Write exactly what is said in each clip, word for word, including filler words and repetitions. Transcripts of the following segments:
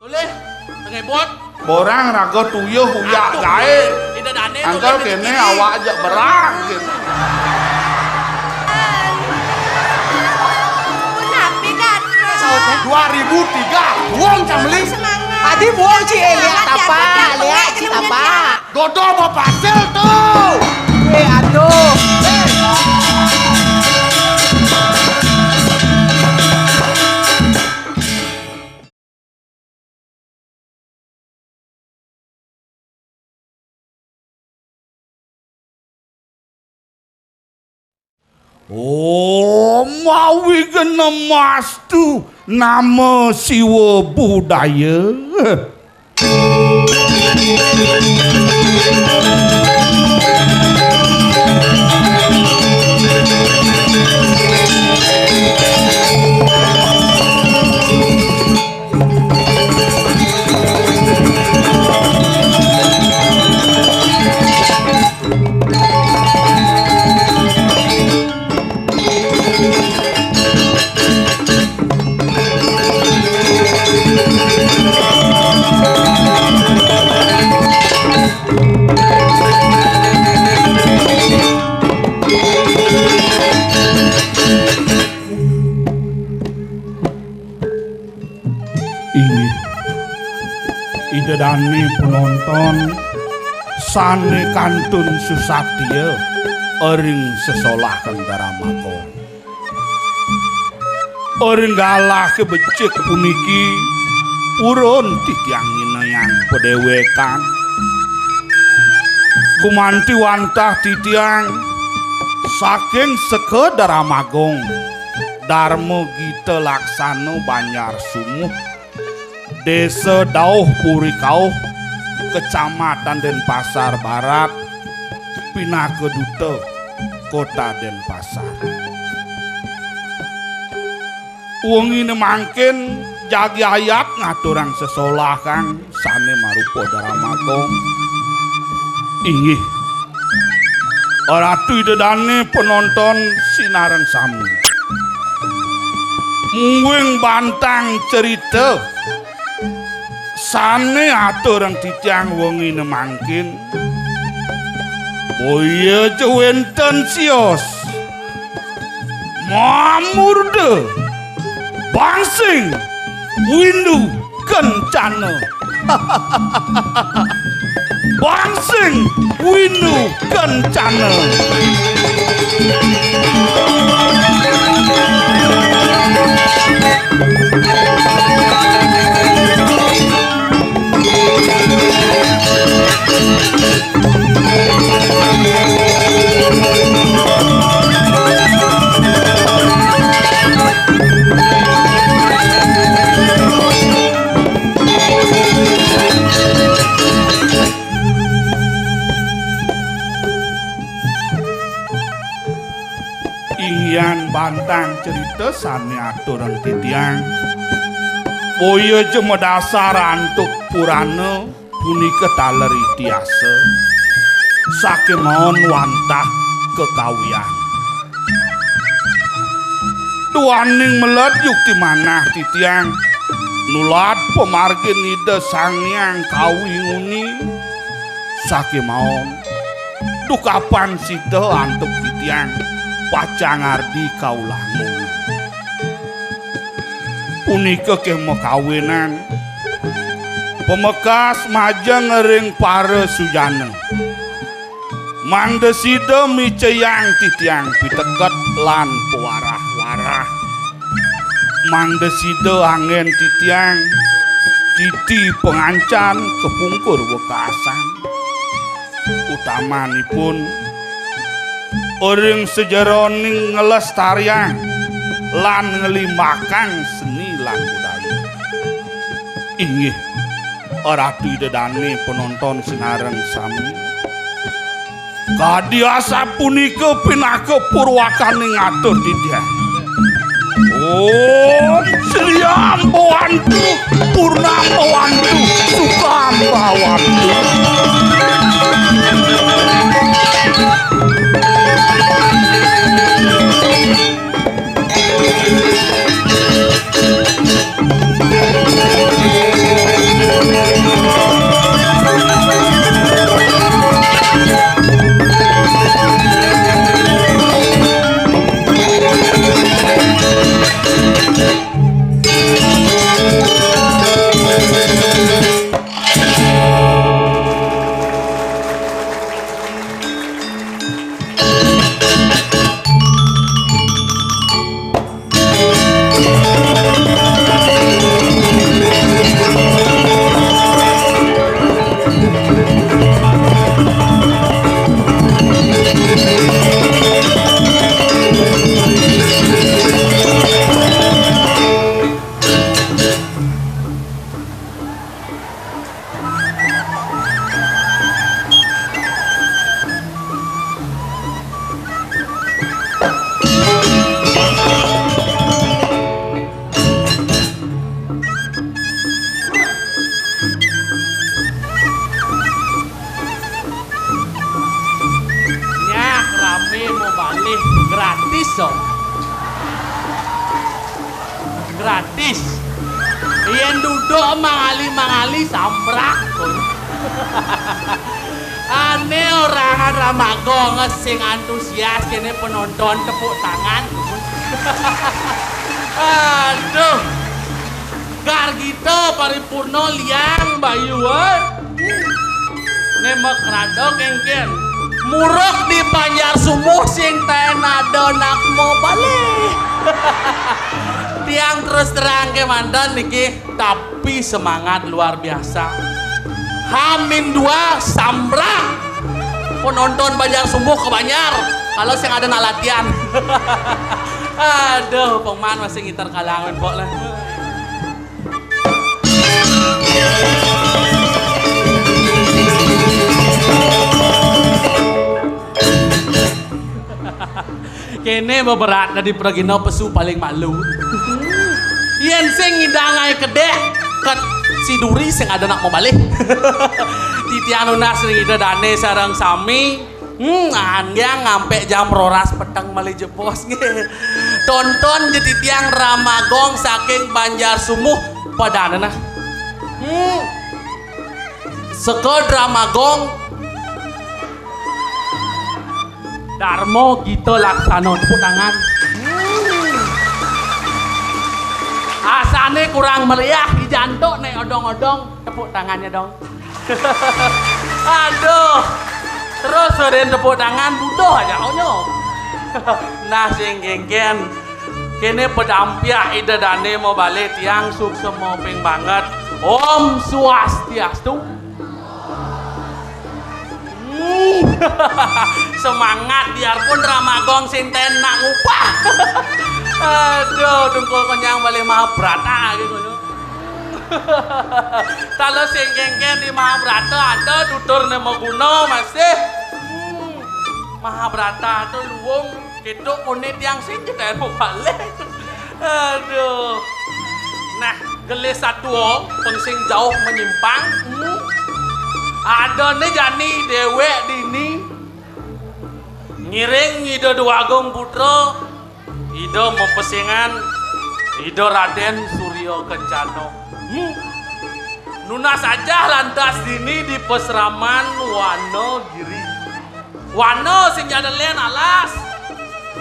Boleh, tengah bot. Borang raga tuyuh uyak gaé. Angkel kéné awak ajak berang gitu. Dua ribu tiga, buang cang beli. Adi buang ci, eh, liak tapak, liak ci tapak. Dodo mau pasil tuh. Eh, aduh. Om Awignemastu Nama Siwa Budaya. Inggih, Ida dané panonton sané kantun susatia ring sesolahan drama ko. Ring galah becik puniki, purun titiang nginayang padéwékan. Gumanti wantah titiang saking Seka Daramagung, Darma Gita Laksana Banjar Sumuh. Désa Dauh Puri Kauh, Kecamatan Denpasar Barat, pinaka duta Kota Denpasar. Wenginé mangkin jagi ayat ngaturang sesolahan sané marupa drama gong. Inggih, Ratu Ida dané panonton sinareng sami. Mungguing bantang cerita sané aturang titiang wenginé mangkin, boya ja wénten sios, mamurda, bangsing, windu, kencana. Bangsing, windu, kencana. Inggihan bantang cerita sané aturang titiang, boya ja madasar antuk purana, punika taler itihasa, sakémaon wantah kakawian. Duaning meled yukti manah titiang nulad pamargin Ida Sang Hyang Kawi nguni, sakémaon dukapan sida antuk titiang pacang ngardi kaulah nguni. Punika ké makawinan pamekas majeng ring para sujana. Mangda sida micayang titiang piteket lan pawarah-warah. Mangda sida anggén titiang titi pangancan kapungkur wekasan. Utamanipun, ring sajeroning nglestariang lan nglimbakang seni lan budaya. Inggih, Ratu Ida dané panonton sinareng sami. Kadi asapunika pinaka purwakaning atur titiang. Om Sri Ambawantu, Purnambawantu, Sukambawantu. Yén duduk mangali-mangali sambrak. Ané orangan Ramagong sing antusias kéné penonton tepuk tangan. Aduh. Gargita paripurna liang bayu, éh. Né makrada kéngkén. Muruk di Banjar Sumuh sing taén ada nak mabalih. Tiang terus terang kémanten niki, tapi semangat luar biasa. Hamin dua sambrang. Penonton Banjar Sumuh ke Banjar. Kalau sing ada nak latihan. Aduh, pengman masih ngiter kalangan kok lah. Kéné beberat dadi pragina pesu paling malu. Yén sing ngidang aé kedék, ket si duri sing ada nak mabalih. Titiang nunas ring Ida Dané sareng sami. Hmm, anggéang ngampé jam roras peteng malih jebos nggih. Tonton ja titiang Ramagong saking Banjar Sumuh padané nah. Hmm. Seka Ramagong Darma Gita Laksana, tepuk tangan. Hmm. Asané kurang meriah, dijantuk né odong-odong, tepuk tangannya dong. Aduh. Terus sering tepuk tangan, butuh aja onyo. Nah, sing kéngkén. Kéné pedampiak Ida Dané mabalih tiang suksma ping banget. Om Swastiastu. Hmm. Semangat biarpun Ramagong sing taén nak ngupah. Aduh, dungkul kenyang balih Mahabharata gitu. Kalau sing kéngkén di Mahabharata ada tuturné maguna masih. Hmm. Mahabharata tuh luwung. Kéto koné tiang sing kita mau balik. Aduh. Nah, gelis satua pang sing jauh menyimpang. Hmm. Adané jani déwék dini ngiring Ida Déwa Agung Putra, Ida mapesengan Ida Radén Surya Kencana. Hmm. Nunas ajah lantas dini di pasraman Wana Giri. Wana sing ja ada lén alas,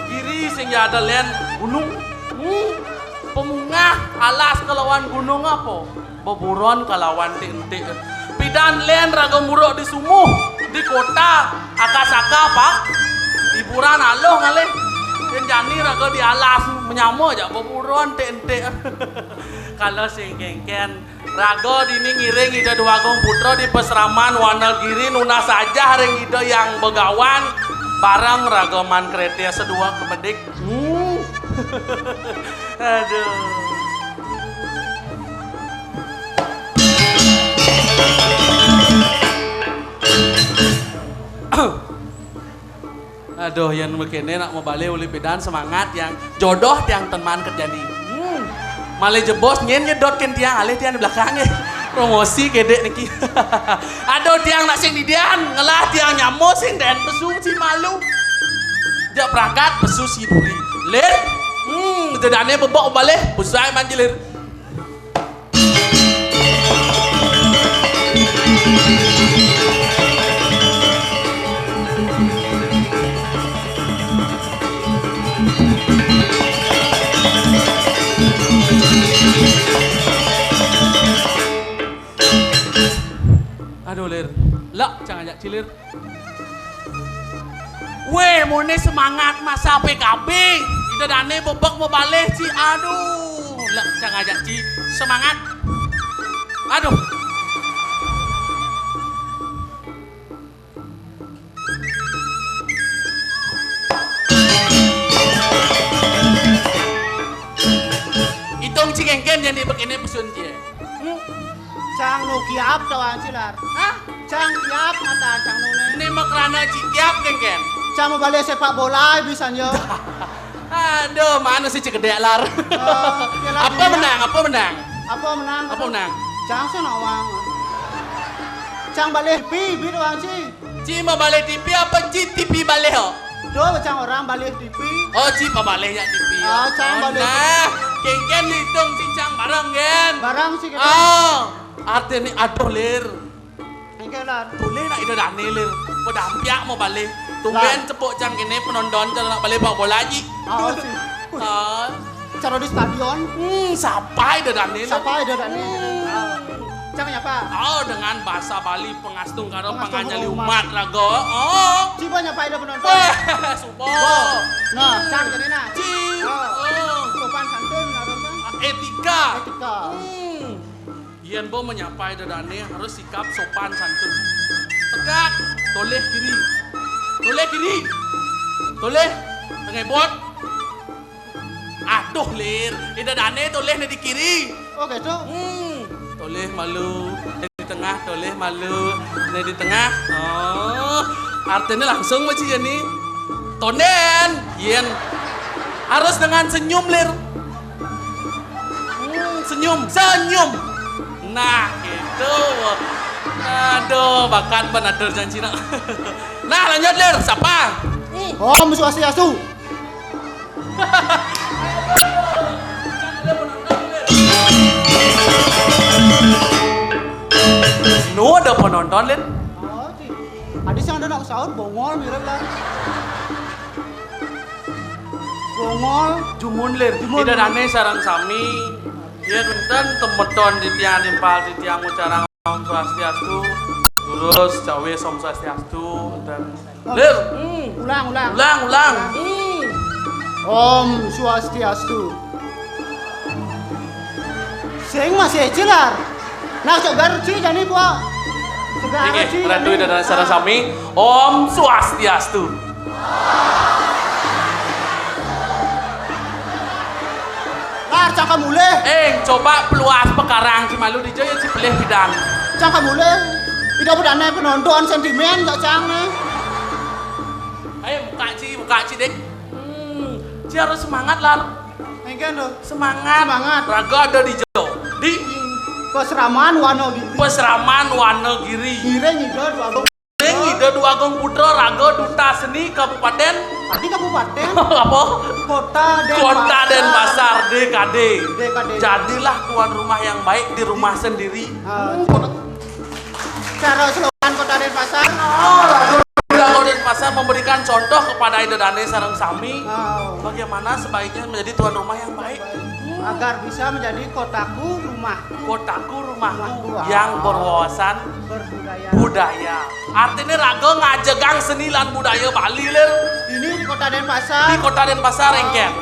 giri sing ja ada lén gunung. Hmm. Pamungah alas kalawan gunung apa? Beburon kalawan entik-entik. Pidan lén raga muruk di sumuh, di kota, aka-saka, Pak. Hiburan aluh ngalih. Yén jani raga di alas, manyama ja beburon entik-entik. Kalau sing kéngkén, raga dini ngiring Ida Déwa Agung Putra di pasraman Wana Giri nunas ajah ring Ida Hyang Begawan bareng raga Man Kreta sadua kemedik. Hmm. Aduh. Aduh, yén makéné nak mabalih uli pidan semangat tiang jodoh tiang ten man ket jani. Hmm. Malih jebos nyén nyedot kén tiang, alih tiang di belakang, eh. Promosi kedék niki. Aduh, tiang nak sing didian, ngelah tiang nyama sing den pesu si malu. Jak pragat pesu si duri. Lir. Hmm, dedané bebek balih, busai manjilir. Aduh, Lir. Lak, cang ajak cilir. Wéh, moné semangat masa P K B. Ida dané bebek mabalih, Ci. Aduh, lek cang ajak, Ci. Semangat. Aduh. Itung Ci kéngkén jani bekiné pesun, Ci. Hmm? Cang nu kiap tawang Ci lar. Hah? Cang kiap mata cang nu né. Né makrana Ci kiap kéngkén. Cang mabalih sepak bola bisa nya. Aduh, mana sih Ci gedé lar. Eh, Piala Apa Dunia. Menang? Apa menang? Apa menang? Apa menang? Cang sih nawang. Cang balih pi, bi tawang Ci. Ci mabalih T V apa Ci T V balih, oh? Duh, cang orang balih T V. Oh, Ci mabalih nya T V, oh. Ah, cang balih. Nah, Kéngkén diitung cincang bareng, gén. Bareng sih kita. Ah, artiné aduh, Lir. Kéngkén, Lar. Tolih nak Ida Dané, Lir. Pada ampiak mau balih. Tumbén cepuk cang kéné penonton cara nak balih bal bola, Ji. Ah, sih. Ah. Cara di stadion. Hmm, sapa Ida Dané, Lir? Sapa Ida Dané? Hmm. Ah. Cang nyapa? Oh, dengan bahasa Bali, pangastungkara, pangastungkara panganyali umat. Umat raga. Oh. Coba nyapa Ida penonton. Wah, suba. Bo. Nah, cang kéné nah. Ci. Oh. Oh. Sopan santun harus kan? Étika. Étika. Hmm. Yén ba manyapa Ida Dané harus sikap sopan santun. Tegak, tolih kiri. Tolih kiri. Tolih, tengébot. Aduh, Lir. Ida Dané tolih né di kiri. Oh, gitu. Hmm. Tolih malu. Né di tengah, tolih malu. Né di tengah. Oh. Artinya langsung mah, Ci, ya, nih. Tondén. Yén. Harus dengan senyum, Lir. Hmm, senyum, senyum. Nah, gitu. Aduh, bakat bener janji nak. Nah, lanjut, Lir. Sapa? Hmm. Om Swastiastu. Nu ada penonton, Lir. Oh, ci. Adi sing ada nak saut bongol mirip lah. Bongol. Jumun, Lir. Jumun. Ida Dané sareng sami. Yén wénten semeton titiang nimpal titiang ngucarang Om Swastiastu. Durus, cawis Om Swastiastu. Wénten. Lir. Hmm. Ulang, ulang. Ulang, ulang. Ulang. Hmm. Om Swastiastu. Sing masih écé, Lar. Nah, coba Ci jani, Bu. Coba Ci jani. Inggih, Ratu Ida Dané sareng sami. Om Swastiastu. Lar, cang ka mulih. Eh, coba peluas pekarang, ci malu dija ya, ci pelih pidan. Cang ka mulih. Ida Dané penonton sentimen, cak cang né. Ayo, buka, Ci, buka, Ci, Dik. Hmm, Ci harus semangat, Lar. Engken, Lur. Semangat. Semangat. Raga ada di jero. Di Pasraman Wanagiri. Pasraman Wanagiri. Ngiring Ida Dwagung. Ngiring Ida Dwagung Putra, raga duta seni Kabupaten. Tadi kabupaten. Apa? Kota Denpasar. Kota Denpasar, D K D. D K D. Jadilah tuan rumah yang baik di rumah sendiri. Ah, cara slogan Kota Denpasar. Oh, lagu Kota Denpasar memberikan contoh kepada Ida Dané sareng sami. Oh. Bagaimana sebaiknya menjadi tuan rumah yang baik. Agar bisa menjadi kotaku rumahku. Kotaku rumahku. Rumahku, yang ah. Berwawasan budaya. Budaya. Artinya raga ngajegang seni lan budaya Bali, Lir. Ini di Kota Denpasar. Di Kota Denpasar, ah. Engken.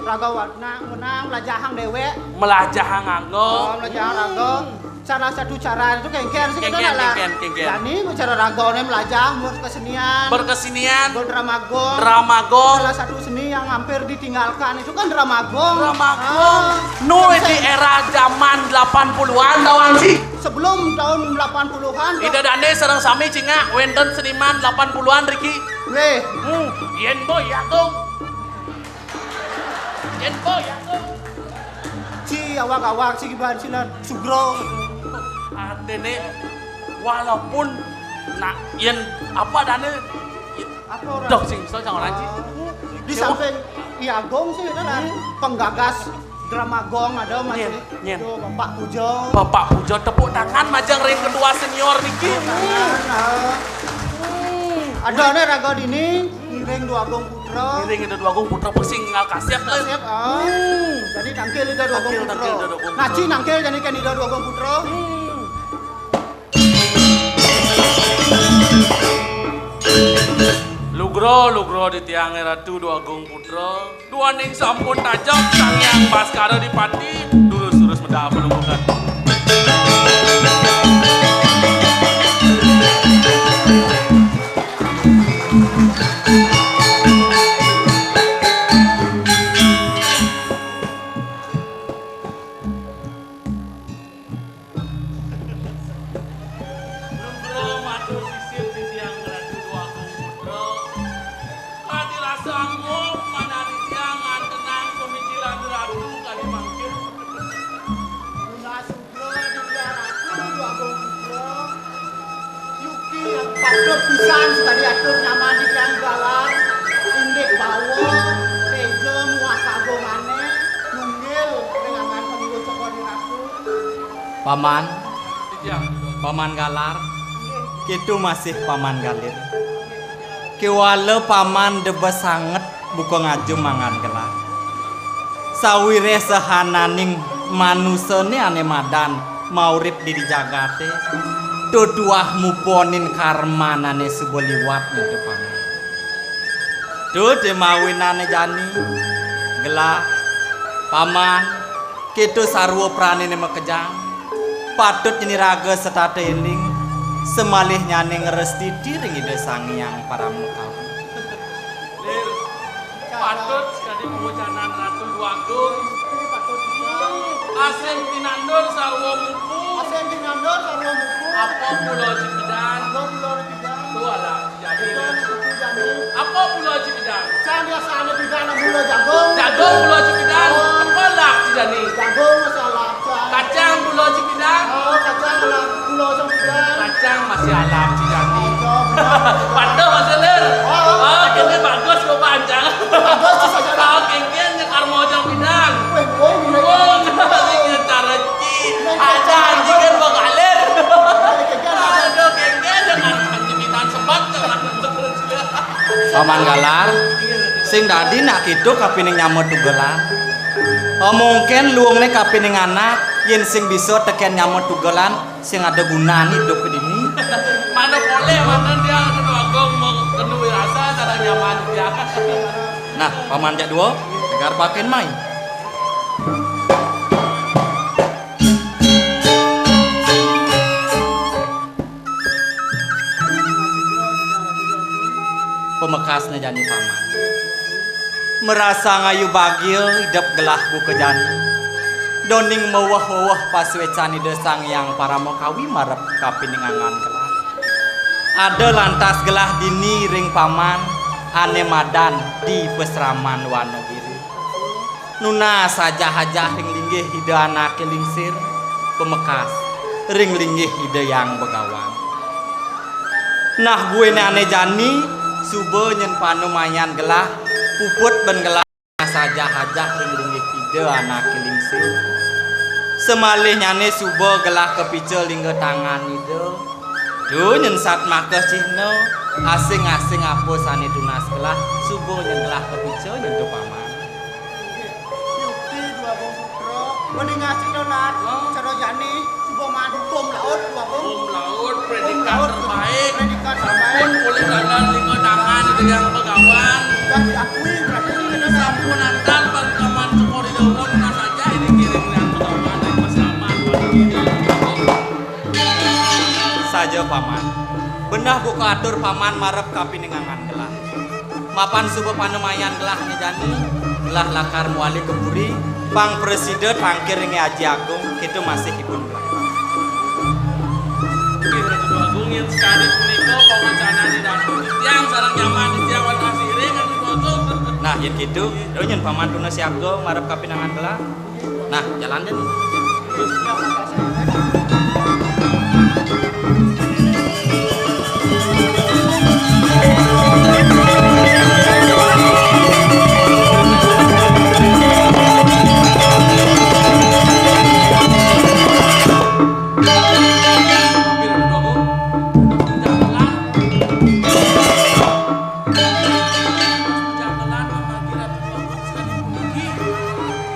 Raga wadna, menang, melajahang déwék. Melajahang angga. Oh, melajahang raga. Hmm. Salah satu cara itu kéngkén sih. Kéngkén, kéngkén, kéngkén. Jani cara ragané melajah, berkesenian. Berkesenian. Berdrama gong. Drama gong. Salah satu seni yang hampir ditinggalkan itu kan drama gong. Drama gong. Ah. Nu di era zaman delapan puluhan, tawang, Ci? Sebelum tahun delapan puluhan, Ida Dané sareng sami cingak, wénten seniman delapan puluhan riki. Wéh. Hmm, yén boy ya gong. Yén boy ya gong. Ci awak-awak, ci kiban, ci lan sugro. Artiné walaupun nak yén apa dané. Apa orang? Dok sing bisa jangan, Ci. Ah, di samping I Agung sih, itu kan penggagas drama gong ada masih. Nyén, nyén. Itu Bapak Pujo. Bapak Pujo, tepuk tangan majeng ring ketua senior niki. Tepuk tangan, ah. Hmm. Ada nih raga dini, ngiring Dwagung Putra. Ngiring Ida Dwagung Putra, sing ngénggal kasép, Lir. Kasép, ah. Hmm. Jadi nangkil Ida Dwagung Putra. Nangkil, nangkil Ida Dwagung Putra. Ngaci nangkil jadi kan Ida Dwagung Putra. Hmm. Lugra, lugra di tiangé Ratu Dwagung Putra. Duaning sampun tajep Sang Hyang Baskara Dipati. Durus, durus medal panumpukan. Lugra matur sisip titiang Ratu Dwagung Putra. Kadi rasa angkuh manah titiang ngantenang pamikiran Ratu kadi mangkin. Nunas sugra titiang Ratu Dwagung Putra. Yuki patut pisan sakadi atur nyaman titiang galar. Indik bawa, téja muah kagungané, nunggil Paman, Paman Galar, kéto masih Paman Galir. Kéwala Paman debes sanget buka ngajum mangan gelah. Sawiréh sahananing manusané ané madan maurip di jagaté, tuah muponin karman ané suba liwat nyentuh Paman. Tuh, dé mawinané jani, gelah, Paman, kéto sarwa praniné makejang, patut nyén iraga setata éling, samalihnyané ngrestiti ring Ida Sang Hyang Paramakawi. Lir, patut sakadi pawecanan Ratu Déwa Agung. Asing tinandur sarwa mupu. Asing tinandur sarwa mupu. Apa mula cipidan? Apa mula cipidan? Tuh alah. Jani. Apa mula cipidan? Cang biasané pidan mula jagung. Jagung mula cipidan. Oh. Apa alap jani? Jagung masih alap, cang. Kacang mula cipidan. Oh, kacang alap mula cipidan. Kacang masih alap jani. Kacang, benar. Patuh masih, Lir. Oh, oh. Oh, kéné bagus kok, Paman. Bagus saja. Oh, kéngkén nyekar mau jang pidan. Wéh, wéh, wéh. Wong, cara ci. Aja anjingan bang Galir. Aduh, kéngkén nyekar mau jang pidan sebat. Paman Galar, sing dadi nak kéto kapining nyama tugelan. Oh, mungkin luungné kapining anak, yén sing bisa tekén nyama tugelan, sing ada gunané idup ka dini. Mana boleh, mana dia ada bagong mau kenu rasa, cara nyaman dia. Nah, Paman jak dua, dengar pakin mai. Pamekasné jani Paman. Marasa ngayu bagia idep gelah buka jani. Doning maweh-weh pasuécan Ida Sang Hyang Paramakawi marep kapining angan gelah. Ada lantas gelah dini ring Paman ané madan di pasraman Wanagiri. Nunas ajah-ajah ring linggih Ida Anaké Lingsir, pamekas ring linggih Ida Hyang Begawan. Nah, buin ané jani, suba nyén panumayan gelah, puput ban gelah nunas ajah-ajah ring linggih Ida Anaké Lingsir. Samalihnyané suba gelah kapica lingga tangan Ida. Duh, nyén satmaka cihna, asing-asing apa sané tunas gelah, suba nyén gelah kapica nyentuh Paman. Yukti Déwa Agung Putra, mendingan sida nat, cara jani, suba madu hukum laut, Déwa Agung. Hukum laut, predikat terbaik. Predikat terbaik. Sampun polih dalan lingga tangan Ida Hyang Begawan. Sudah diakui, berarti sida nat. Sampun antar pangkaman syukur Ida Ulun, nah saja ini kirim Hyang Begawan, Hyang Paslaman, Wan Giri. Saja, Paman. Beneh buka atur Paman marep kapining angan gelah. Mapan suba panumayan gelahné jani, gelah lakar mawali ka puri, pang prasida tangkil ring Aji Agung, kéto masih ipun gelah. Inggih, Ratu Agung, yén sakadi punika pawecanan Ratu, titiang sareng nyaman titiang wantah siring, Ratu Agung. Nah, yén kéto, duh nyén Paman tuna siaga marep kapining angan gelah. Nah, jalan deh nih.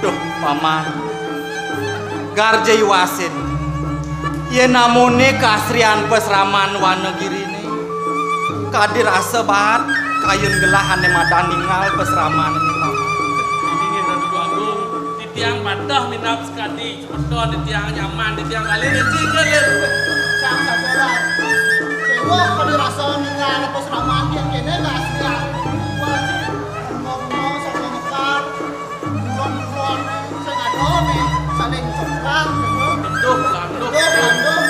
Duh, Paman. Garja iwasin. Yén amoné kaasrian pasraman Wanagiriné, kadi rasa baat kayun gelah ané madan ningal pasraman né, Paman. Inggih, Ratu Agung, titiang pateh minab sakadi. Betul, titiang nyaman, titiang kali, titiang kali. Sang sajalan. Déwa pada rasa ningal pasraman yén kéné kaasrian. Wajib. Ngomong sama nyekar. Bulan-bulan sing ada né saling cengkang, gitu. Betul, landuh. Betul, landuh.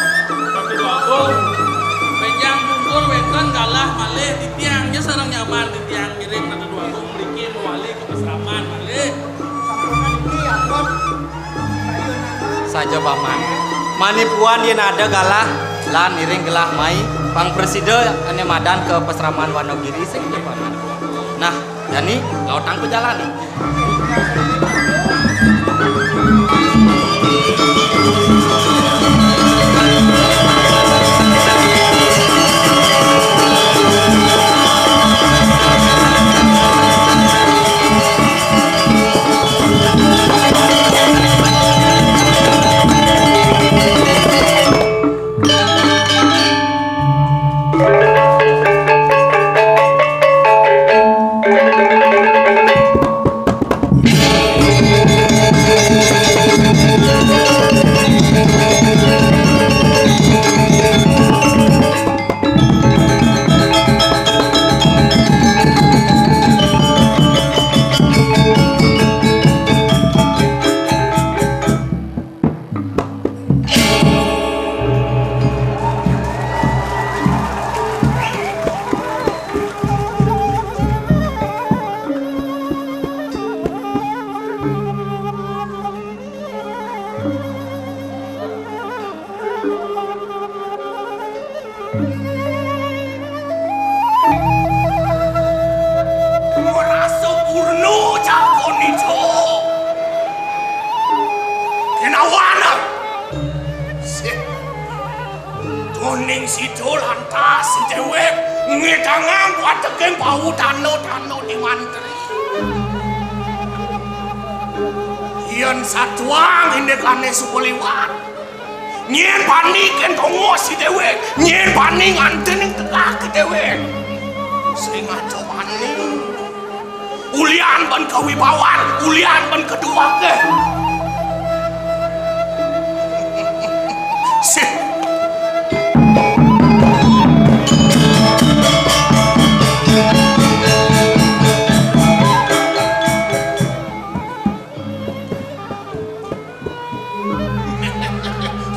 Ratu Agung. Bénjang mungkur wénten galah malih titiang, ya sareng nyaman titiang ngiring Ratu Agung mriki mawali ka pasraman malih. Sampun niki, ampun. Saja, Paman. Mani puan yén ada galah, lan iring gelah mai, pang prasida ané madan ka pasraman Wanagiri sing, Paman. Nah, jani, lautang ku jalan. Ngedangang wateking pawutana-tana di mantri. Yén satuang indikané suka liwat, nyén bani kén tongos si déwék, nyén bani ngantening telah ki déwék. Sing aja bani. Ulian ban kawibawan, ulian ban kaduwagé. Sing.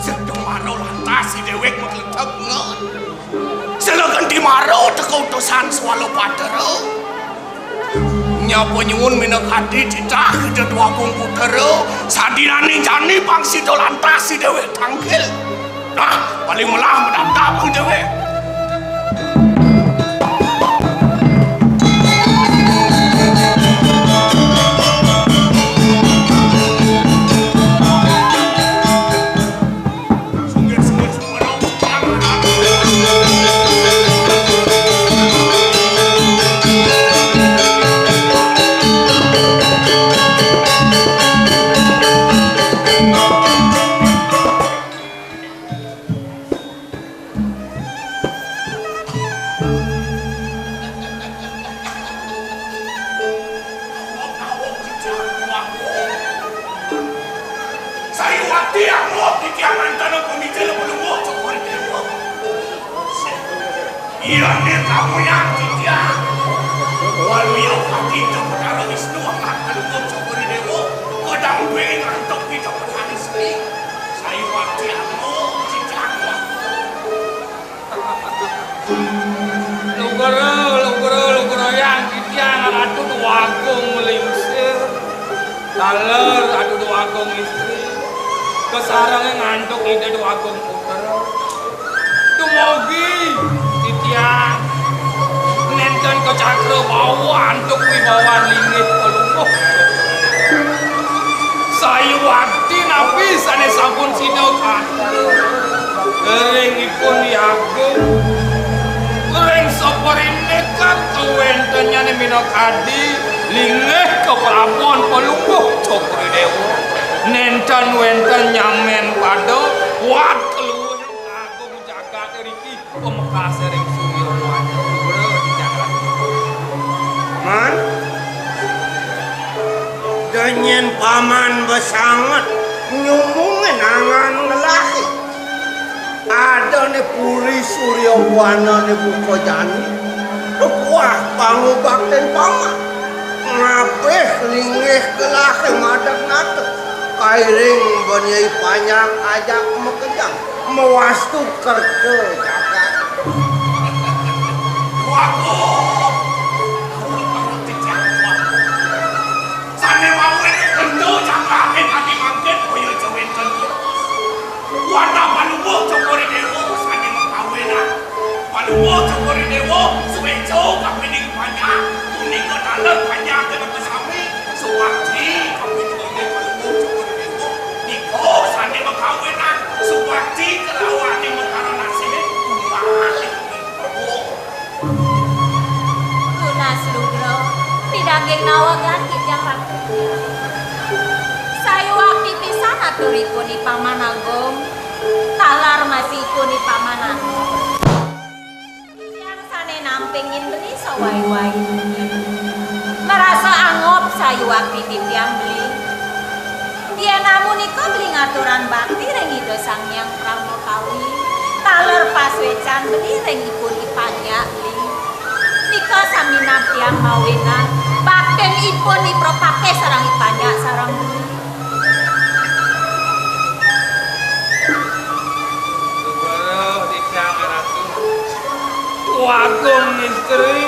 Sedeng mara lantas si déwék makleteg ngon. Selegan di mara teka utusan Swalabadara. Nyapa nyuwun minakadi titah Ida Dwagung Putra, sadinaning jani pang sida lantas si déwék tangkil. Nah, paling melah menatap si déwék. Sayuwakti amuk titiang mantana pamicil Palungguh Cokor Déwa. Iya, nek kamu yang titiang. Waluya pati Cokor Wisnu angkat Palungguh Cokor Déwa. Kodang pengen ngantuk di Cokor Wisnu. Sayuwakti amuk titiang. Lugra, lugra, lugra yang titiang Ratu Déwagung Lingsir. Taler Ratu Déwagung Istri. Kasarengé ngantuk Ida Déwagung Putra. Dumugi titiang nénten kacakra bawa antuk wibawan linggih Palungguh. Sayuwakti napi sané sampun sida katur ring ipun Déwagung, ring saparindikan kawéntenanné minakadi linggih kaprabon Palungguh Cokor Déwa. Nénten wénten nyamén pada wad kaluhing agung jagat riki. Pamekasé ring Surya Wana, Lugra titiang Ratu. Man, da nyén paman basanget nyumbungin angan ngelahi. Adané puri Surya Wanané buka jani. Tuah pangubaktin paman. Ngabih linggih gelahé madeg nata. Kairing banyai panjak ajak makejang. Mawastu kerta jagat. Waduh, kaula pareng titiang waduh. Sané mawon kerta jagaté kadi mangkin boya jawénten. Wantah Palungguh Cokor Déwa sané makawinan. Palungguh Cokor Déwa suéca kapining panjak, punika taler panjak kena kasami, suwakti kapining Palungguh Cokor Déwa. Nika sané makawinan, suwakti kalawaning makaranasiné, unggal. Tunas Lugra, pidaging naweg lan titiang Ratu. Sayuwakti pisan aturipun I Paman Agung, taler masihipun I Paman Agung. Titiang sané nampingin beli sawai-wai. Marasa angop sayuwakti titiang beli. Yén amunika beli ngaturang bakti ring Ida Sang Hyang Parama Kawi, taler pasuécan beli ring ipun I Panjak beli. Nika sami nampingang mawinan baktin ipun I Prapatih sareng I Panjak sareng beli. Lugra titiang Ratu. Wagung Istri.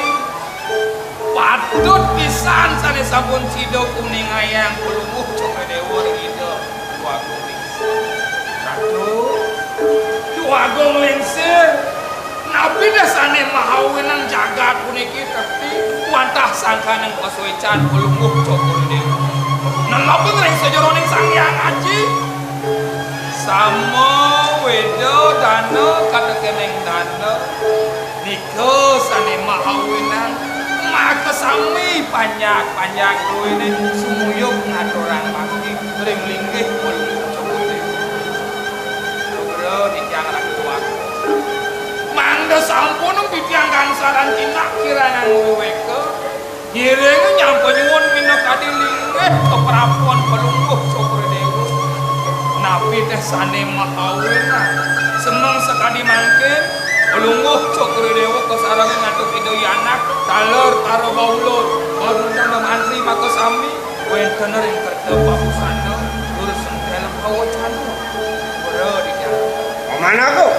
Patut pisan sané sampun sida kuningayang Palungguh Cokor Déwa ring Ida Déwagung Lingsir. Ratu, Déwagung Lingsir, napi dah sané mahawinan jagat puniki tekti wantah sangkaning pasuécan Palungguh Cokor Déwa. Nelebin ring sajeroning Sang Hyang Aji. Sama Wéda Dana katekening dana. Nika sané mahawinan, makasami panjak-panjak druéné sumuyub ngaturang bakti ring linggih Palungguh Cokor Déwa. Lugra titiang ratu waku. Mangda sampun titiang gangsaran tindak kiranan wiwéka. Ngiring nyampa nyuwun minakadi linggih kaprabuan Palungguh Cokor Déwa. Napi téh sané mahawinan? Semeng sakadi mangkin, Palungguh Cokor Déwa kasarengin antuk Ida Hyang Anak, taler para baula, para mantri makasami, wénten ring kerta pabusana, tur sentél pawecana. Ora dijang. Paman Agung.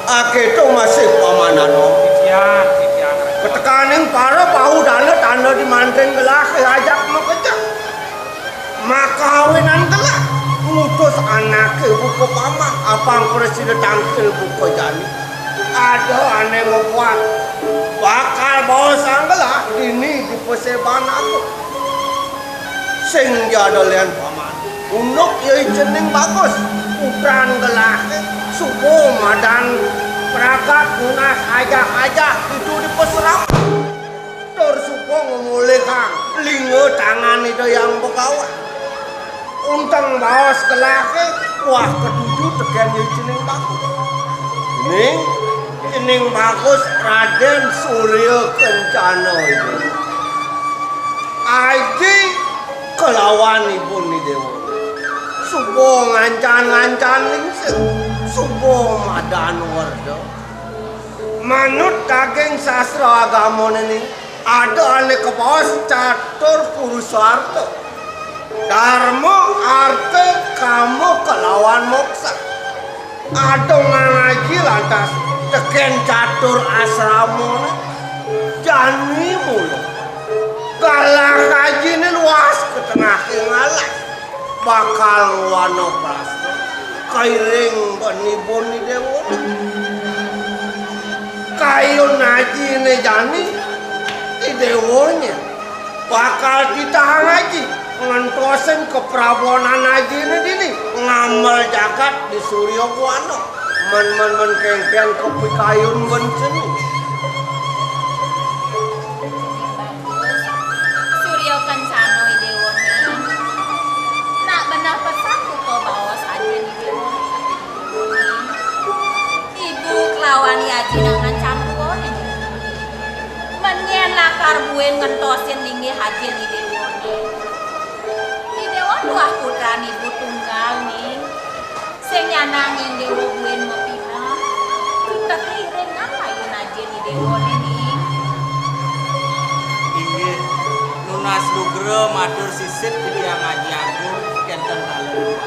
Akéto masih Paman Anom. Titiang, titiang. Ketekaning para pahudana tanda di mantri gelah ajak makejang. Makawinan gelah ngutus anaké buka paman, apang prasida tangkil buka jani. Ada ané mabuat bakal baosang gelah dini di paseban agung. Sing ja ada lian paman. Unduk ya cening bagus. Putran gelahé suba madan pragat nunas ajah-ajah ditu di pasraman. Tur suba ngamulihang lingga tangan Ida Hyang Begawan. Unteng baos gelahé, wah, katuju tekén ya cening bagus. Ning, cening bagus Radén Surya Kencana, Ida. Aji kalawan ibun Déwa. Suba ngancan-ngancan lingsir, suba madan werda. Manut daging sastra agamané ning, ada ané kabaos catur purusarta. Dharma, arta, kama, kalawan moksa. Ada ngaji lantas tekén catur asramané. Jani mula. Galah ajiné luas ka tengahing alas. Bakal ngwana prasta kairing ban ibun Déwa. Kayun ajiné jani, Déwané bakal titahang aji ngentosin kaprabonan ajiné dini ngamel jagat di Surya Buana. Men, men, men kénkén kapikayun ban seni. Surya Kencana Déwané. Nak benah pesan buka baos ajiné Déwané. Ibu kelawan i aji nang ngancam tuon. Menyén lakar buin ngentosin linggih ajiné Déwané. Déwa tuah putran ibu tunggal, Ning. Sing nyanang Déwa buin mapineh. Teka ring kayun ajiné Déwané, Ning. Inggih, nunas lugra matur sisit titiang Aji Agung, kénten taler.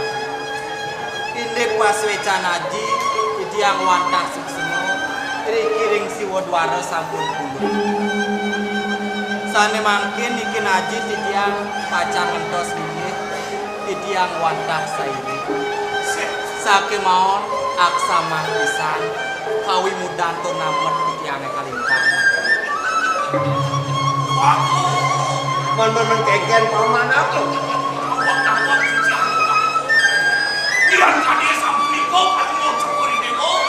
Indik pasuécan aji, titiang wantah suksma, riki ring Siwa Dwara sampun pulung. Sané mangkin niki aji titiang pacang ngentos linggih, titiang wantah sairiki. Sakémaon aksamang pisan, kawimudan tur namet titiangé kalintang. Waduh, men, men, men kénkén paman aku. Awak, awak, titiang. Biar tadi sampun iko, kalau mau cokor ini, oh,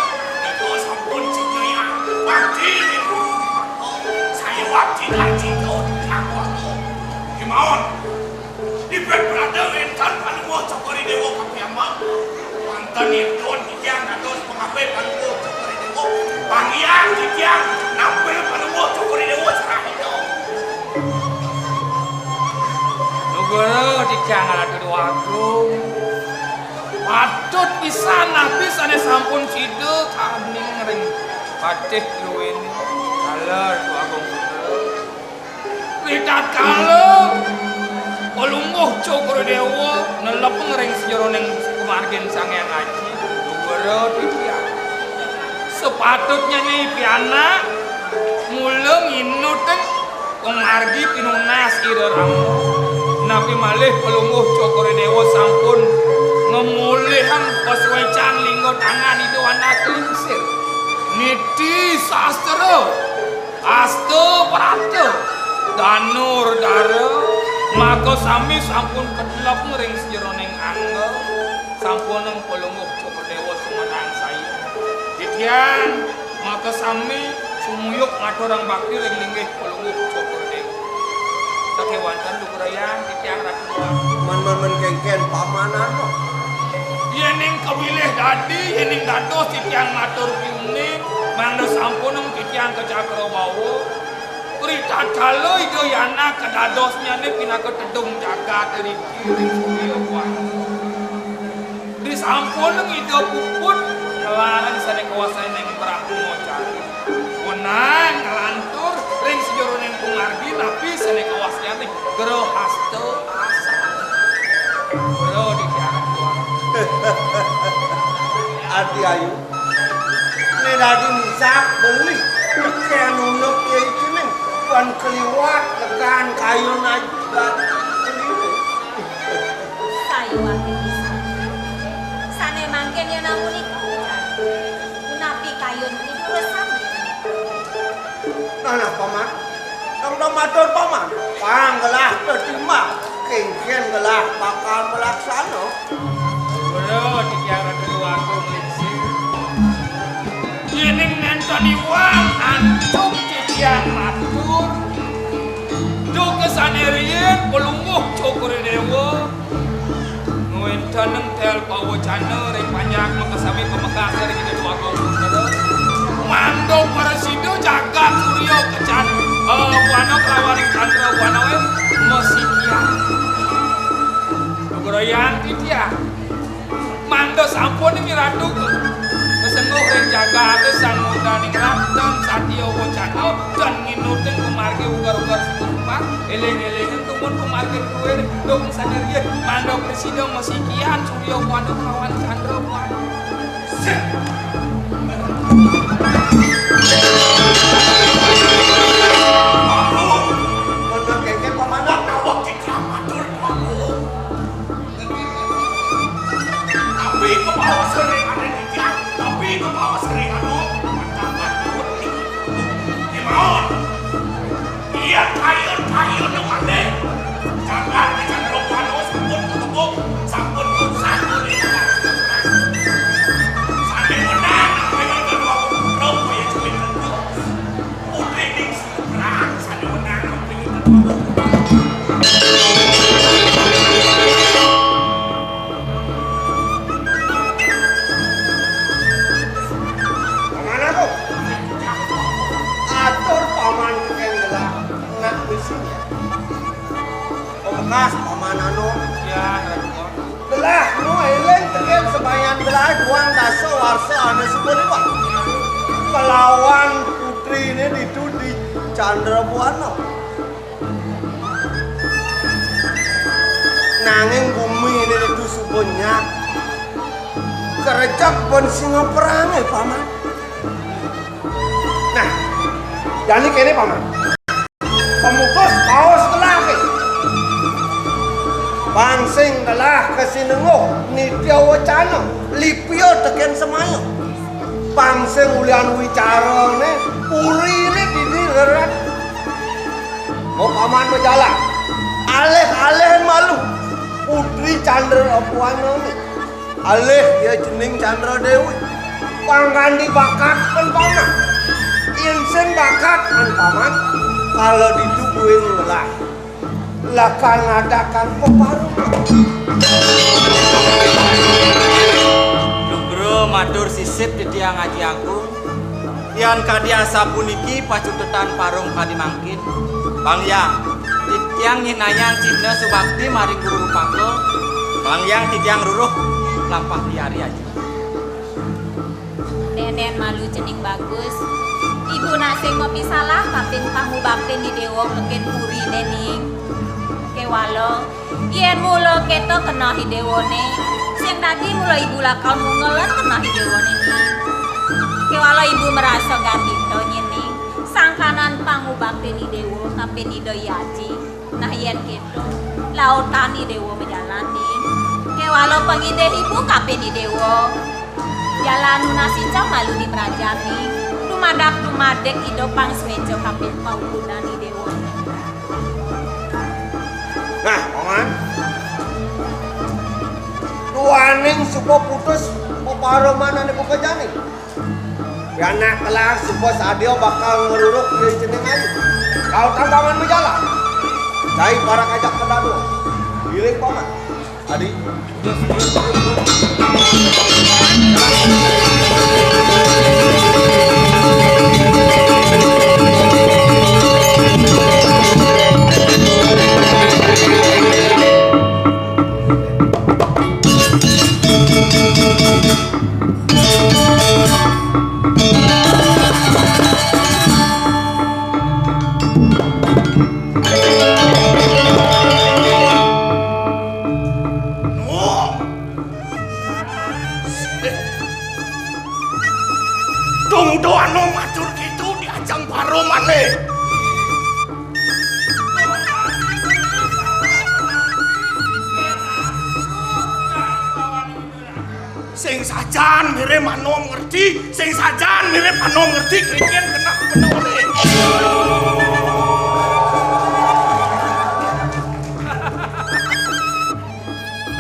iko sampun cinggiang. Bakti ini guru di mata. Saya bakti ngaji kau di belakang. Himaon. Dipet berada wénten Palungguh Cokor I Déwa kapiambak. Wénten ipun titiang dados pangabih Palungguh Cokor I Déwa. Panggihan titiang nampil Palungguh Cokor I Déwa sareng ida. Lugra titiang Ratu Déwa Agung. Patut pisan napi sané sampun sida kaning ring patih druéné. Taler Déwa Agung Putra. Ritatkala Palungguh Cokor I Déwa nelepeng ring sajeroning pamargin Sang Hyang Aji, lugra titiang. Sapatutnyané pianak mula nginutin pamargi pinunas Ida Rama. Napi malih Palungguh Cokor I Déwa sampun ngamulihang pasuécan lingga tangan Ida Anak Lingsir. Niti sastra. Asta prata, danur dara, makasami sampun kedelep ring sajeroning angga, sampun Palungguh Cokor I Déwa sumenang saé. Titiang Kasami sumuyuk ngaturang bakti ring linggih Palungguh Cokor Dewa. Sakéwanten lugrayang titiang Ratu Déwa. Men, men, men kénkén pamanan, no. Yéning kawilih dadi, yéning dados titiang matur piuning, mangda sampunang titiang ka Cakrabawa. Ritatkala Ida Yana kadadosnyané pinaka tedung jagat riki ring Surya Buana. Disampun Ida puput nglarang sané kawasaning Brahmacari. Wenang nglantur ring sajeroning pamargi napi sané kawasaning grahasta asana. Ora dikianak tuan. Adi ayu. Né dadi misak beli. Tekén unduk ya ikining. Wan keliwat legan kayun aja. Sayuwakti pisan. Sané mangkin ya namung iku. Punapi kayun ini durus sami. Nah, nah, Paman. Tong, tong matur, Paman. Pang gelah tetimbang. Kénkén gelah bakal malaksana. Ora titiang Ratu Agung Lingsir. Yéning nénten iwang antuk titiang matur. Duka sané riin Palungguh Cokor Déwa. Ngwéntenang tel pawecana ring panjak makasami pamekas ring Ida Déwa Agung Putra. Mangda prasida jagat Surya Kecan, eh, Buana kalawan Candra Buana wé masikian. Nugrayang titiang. Mangda sampun ing Ratu kasengguh ring jagaté sang mudaning ratan satia wacana tan nginutin pamargi uger-uger sekurupan, éling-élingang dumun pamargi kuwir dong sané riin mangda prasida masikian Surya Buana kalawan Candra Buana. Sip. Mangda kénkén pamanak awak titiang matur, Prabu. Tapi kebawa sering ada di tiang, tapi kebawa sering anu, matakan turun di, di maut. Iya, kayun-kayun nu ada. Jangan, jangan lupa, nu sampun ketemu, sampun satu di dalam. Sampai menang, apa yang kedua, roh, ya, cuy, tentu. Putri ning seberang, sané menang, putri ning seberang. Paman aku. Atur paman tekén gelah nak misiné. Pamekas paman anu. Ya, Ratu. Gelah nu éling tekén sabayan gelah duang dasa warsa ané suba liwat. Kalawan putriné ditu di Candra Buana. Nanging guminé ditu suba nyak. Kerejep ban singa perangé, Paman. Nah, jani kéné, Paman. Pamutus baos gelahé. Pang sing gelah kasinengguh nitya wacana, lipia tekén semaya. Pang sing ulian wicarané, puriné dini rerat. Mau paman majalan. Alih-alih malu. Putri Candra Buana né. Alih ya cening Candra Déwi. Pangganti bakat men paman. Insin bakat men paman. Kalau ditu buin ngelah. Lakar ngadakan peparuh. Nugra matur sisip titiang Aji Agung. Yan kadi asapuniki pacutetan parung kadi mangkin. Bang Hyang, titiang nginayang cihna subakti maring Guru Rupaka. Bang Hyang titiang ruruh lampah liari aja. Nénén malu cening bagus. Ibu nak sing mapisalah kapin pangubaktin i déwa tekén puriné ning. Kéwala, yén mula kéto keneh i déwané, sing dadi mula ibu lakar mungelen keneh i déwané ning. Kéwala ibu marasa garbita nyén ning. Sangkanan pangubaktin i déwa kapin Ida Hyang Aji. Nah, yén kéto, lautan i déwa majalan ning. Kéwala pangidih ibu kapin i déwa. Jalan nunas ica malu di mrajan ning. Dumadak dumadik ida pang suéca kapin paukudan i déwa. Nah, Paman. Duaning suba putus pepareman ané buka jani. Anak kelas suba sadia bakal ngeruruk di cening ayu. Kal tambangan majalan. Cai parak ajak pedado. Giling paman. Adi. Dong doano matur gitu di ajeng paromane. Sing sajan mirip anom ngerti, sing sajan mirip anom ngerti, kengken kena penole.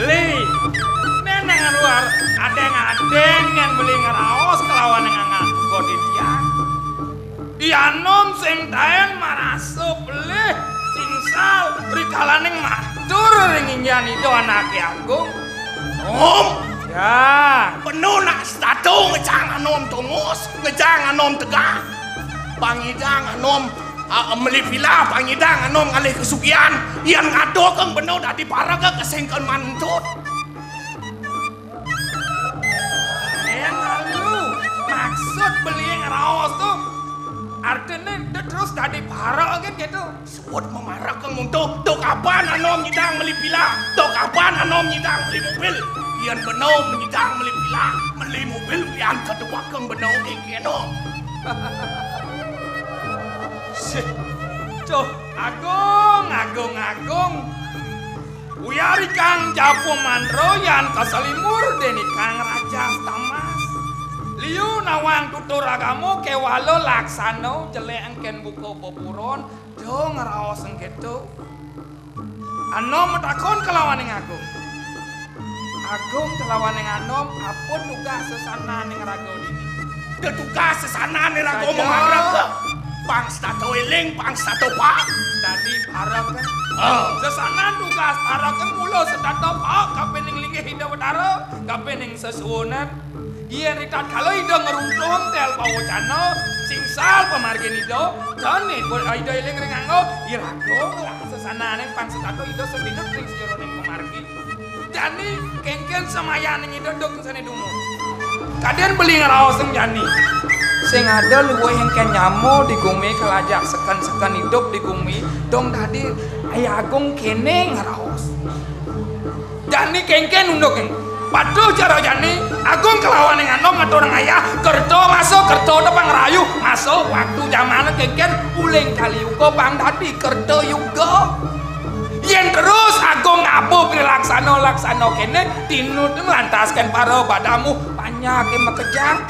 Beli, neng nang luar, adeng-adeng ngen beli ngeraos kelawan neng angan. Kok di tiang? Ianom sing taen marasa belih, singsal, rikalaning matur ring inggihan Ida Anake Agung. Om. Ya. Penuh nak setata ngejang anom tongos, ngejang anom tegah. Pangidang anom, ah, meli pilah, pangidang anom ngalih kesugihan. Yan ngadohang bena dadi parega kesengken mantut. Yang lalu, maksud beli ngeraos tuh, artinya dia terus dadi pareg gitu. Suud mamareg kang muntuh, to kapan anom nyidang meli pilah, to kapan anom nyidang meli mobil. Yan bena nyidang meli pilah, meli mobil, yan kaduakang bena kengkeno. Sih, Cok Agung, Agung, Agung. Uyarikang japu mantra yan kasalimur denikang raja tamas. Liu nawang tutur agama kewala laksana jelek engken buka beburon, dong raos engketo. Anom matakon kalawaning Agung. Agung kalawaning Anom, apa tugas sesananing raga dini? Tetugas sesananing raga. Saja. Mamarek. Pang setata eling, pang setata paek. Dadi pareg kan? Ah. Sesanan tugas pareg kan mula setata paek, kapining linggih Ida Betara, kapining sesuunan. Yen ritatkala Ida ngruntuhang tel pawacana, singsal pamargin Ida, tan Ida eling ring angga, iraga lah sesananing pang setata Ida sepinut ring sajeroning pamargi. Jani kengken samayaning Ida duk sane dumun. Kadin beli ngraosang jani. Sing ada luwih engken nyama di gumi kalajak seken-seken idup di gumi, dong dadi Ayi Agung kene ngraos. Jani kengken unduk. Patuh cara jani, Agung kelawaning Anom ngaturang ayah, kerta masa, kerta tepang rayu, masa waktu jamane kengken uling kali yuga pang dadi kerta yuga. Yen terus Agung ngaba pilaksana-laksana kene, tinut nglantasken para badamu panyake makejang.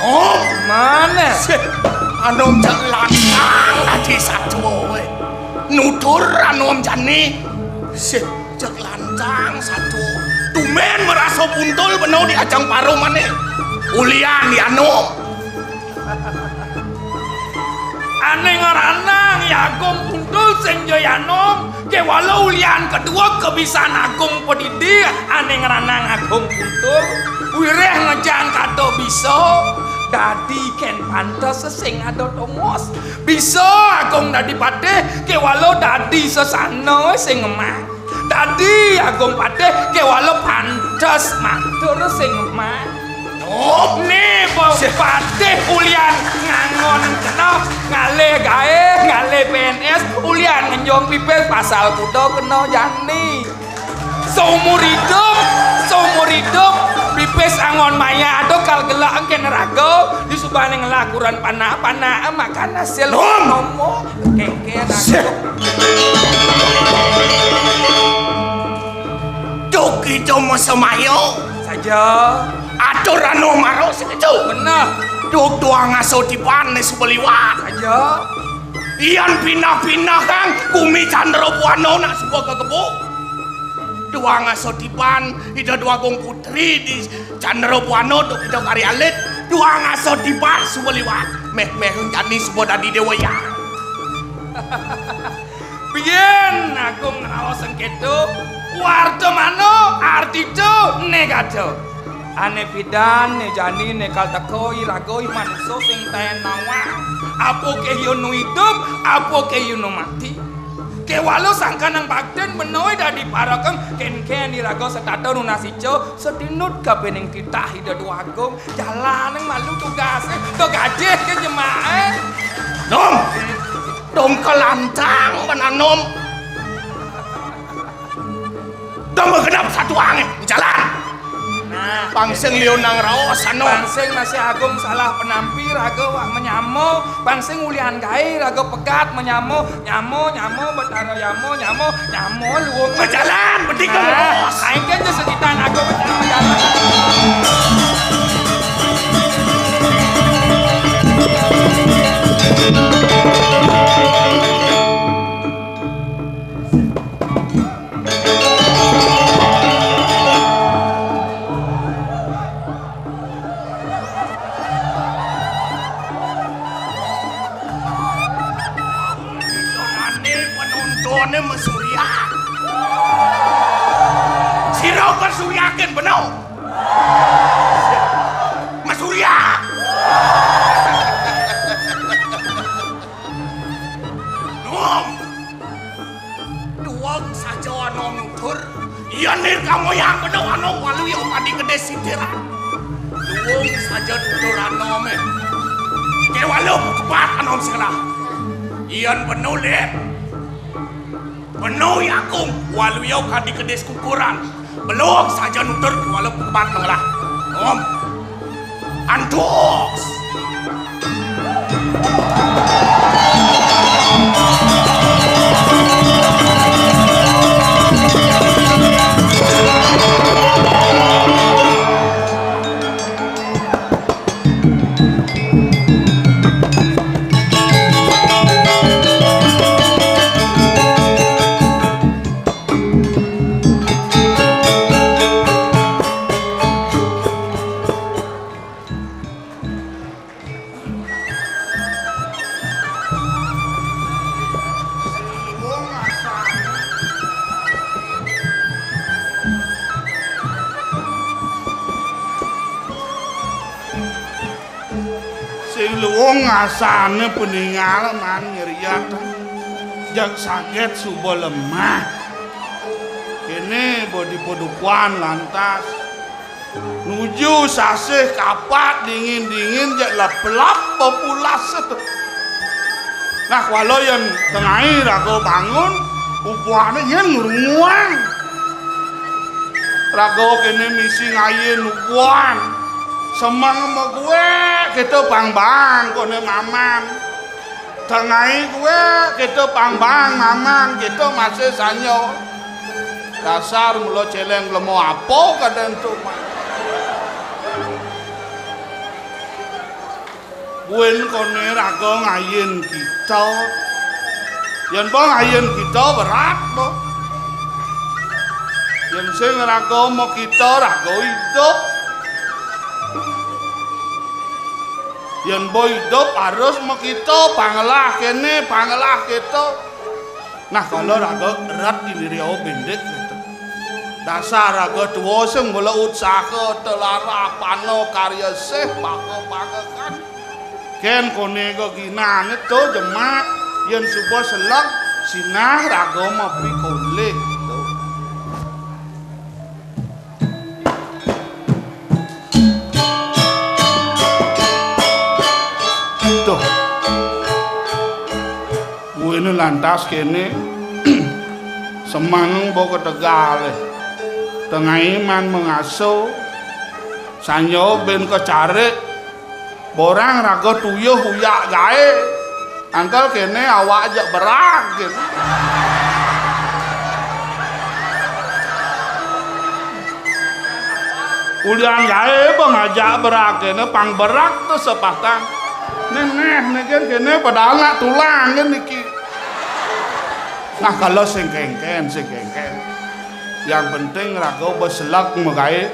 No, mane? Sih, Anom cek lantang ati satua we. Nutur Anom jani. Sih, cek lantang satua. Tumen merasa buntul bena di ajeng paromane. Ulian di Anom. Ane ngranang Agung Kuntul sing jaya Anom, kewala ulian kedua kebisan Agung Padidi, ane ngranang Agung Kuntul, wireh ngejang kada bisa, dadi ken pantes sing ada tongos. Bisa Agung dadi patih, kewala dadi sesana sing ngemang. Dadi Agung Patih kewala pantes matur sing ngemang. Om. Ni, Bang Patih ulian ngangon kena, ngalih gaé, ngalih P N S, ulian ngenjong pipis pasal kuda kena jani. Seumur hidup, seumur hidup, pipis angon maya ada kal gelak engken raga, disubane ngelakuran panak-panak makan hasil. Om. Nomo, kengken. Sih. Duk ida masemaya. Saja. Aturana mara sing kecu. Beneh. Duk duang aso tiban ne suba liwat. Saja. Yan pinah-pinah kang gumi Candra Buana nak suba ka kebo. Duang aso tiban Ida Dwagung Putri di Candra Buana duk ida kari alit. Duang asa tibar suba liwat, méh-méh jani suba dadi déwa hyang. Biyen Agung ngraos sengkéto, wartamana, artita, negata. Ané pidan, né jani, né kal teka iraga i manusa sing taén nawang. Apa ké ia nu idup, apa ké ia nu mati. Kéwala sangkaning baktin beneh dadi parekeng, kénkén iraga setata nunas ica, satinut kapining titah Ida Déwa Agung. Jalan malu tugasé, to gadih ké jemaé. Nom. Dong kalantang bana nom. Dong genep satuangé, jalan. Nah, pang sing liunang raos anu. Pang sing masih Agung salah penampi raga wak manyama, pang sing ulian gaé raga pegat manyama, nyama, nyama, Betara Yama, nyama, nyama, luung. Majalan, bedik. Nah, bos. Aing kan je sekitan aku. Ane penontonné masurya. Sira masuryaken beno. Masurya. Nom. Duweng saja ana nutur. Yén nirkamayang beno ana waluya kadi gedé sitiran. Duweng saja nutur ana mé. Kéwala kebat ana sekolah. Yén beno lé. Beno yakung waluya kadi gedé kukuran. Belum saja nutur kéwala kebat mengelah. Nom. Antos. Sing luung asané paningal man ngriat. Jag saget suba lemah. Kéné ba dipadukuan lantas. Nuju sasih kapat dingin-dingin jak lap-lap bepulas. Nah, kuala yén tengai raga bangun, ubuané yén ngrunguang. Raga kéné misi ngayin ubuan. Semeng magué kita pang bang koné mamang. Tengai gué kita pang bang mamang kita masih sanyo. Dasar mula céléng lemo apa kadén tu mah. Buin koné raga ngayin kita. Yén ba ngayin kita berat ba. Yén sing raga ma kita raga idup. Yén ba idup harus ma kita pangelah kéné, pangelah kita. Nah, kala raga eret indriya bindik gitu. Dasar raga tua sing mula utsaha telara pana karya sih baka-bakakan. Kén koné geginané to jemak yén suba seleg sinah raga mapikolih to. Tuh. Kuwiné lantas kéné semeng ba ketegalé. Tengai man mangaso sanyo ben kecarik. Borang raga tuyuh uyak gaé. Angkel kéné awak ajak berag kéné. Ulian gaé ba ngajak berag kéné pang berag to sepatang. Néh, néh, néh, kén kéné padahal nak tulang kén niki. Nah, kala sing kénkén, sing kénkén. Yang penting raga ba seleg magaé.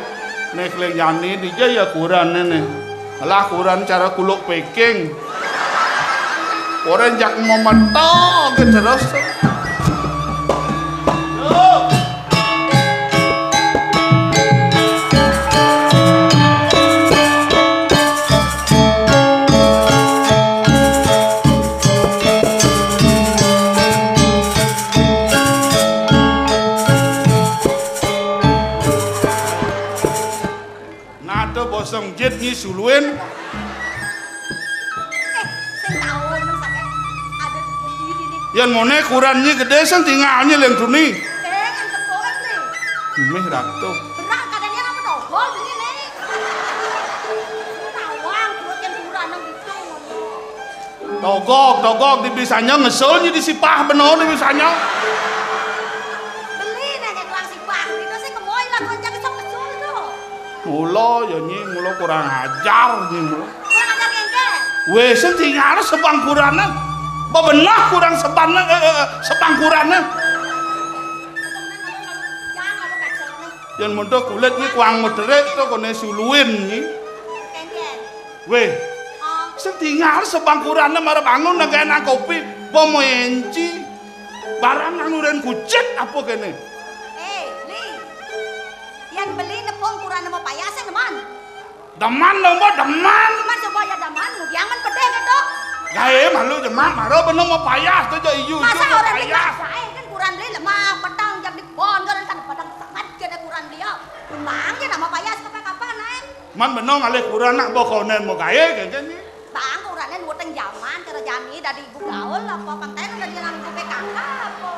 Néh, kling jani dija ya kurené néh. Alah, kurenan cara kuluk péking. Ora jak memeto terus. Nada basa Jit nyi suluin. Eh, sing tau men sampe ada diri nih. Yén moné kurenan nyi gedé, sing tingal nyi lén duni. Eh, yang tepuk kan nih. Mih ratu. Berat katanya apa togol ini nih. Nawang perut yang kurang nang gitu. Togog, togog di bisanya ngesul nyi di sipah beno di bisanya. Beli nanya tukang sipah, itu sih kemoy lah konco kesel kesul tuh. Mula ya nyi, mula kurang ajar nyi mula. Kurang ajar kengke. Wis sing tingal sebang kurenan. Bebenah kurang sebang, eh, eh, sebang kurenan. Jangan ada kacau nih. Yén monto kulit nyi kuang mederik to koné suluin nyi. Kengke. Wéh, sing tingal sebang kurenan marep angon nang kena kopi, bomo enci. Barang nang nurin kucit apa kéné? Eh, Li. Yén beli nepung kurenan mau payah sih, teman. Demen lho, Mbok, demen. Mas coba ya demen, mudiang men pedih gitu. Gaé malu jemak, maro beno mau payah to, jo iyu, masa iyu, orang payah. Dikasih kan kurenan beli lemah, petang, jam di bon, kan kan padang sangat kena kurenan beli, yo. Memang ya nama payah sekepe kapan, eh. Man beno ngalih kurenan nak bokonen mau gaé, kengke nyi. Bang, kurenan weteng jaman, cara jani dadi ibu gaul, apa pangten udah jalan ke P K K, apa?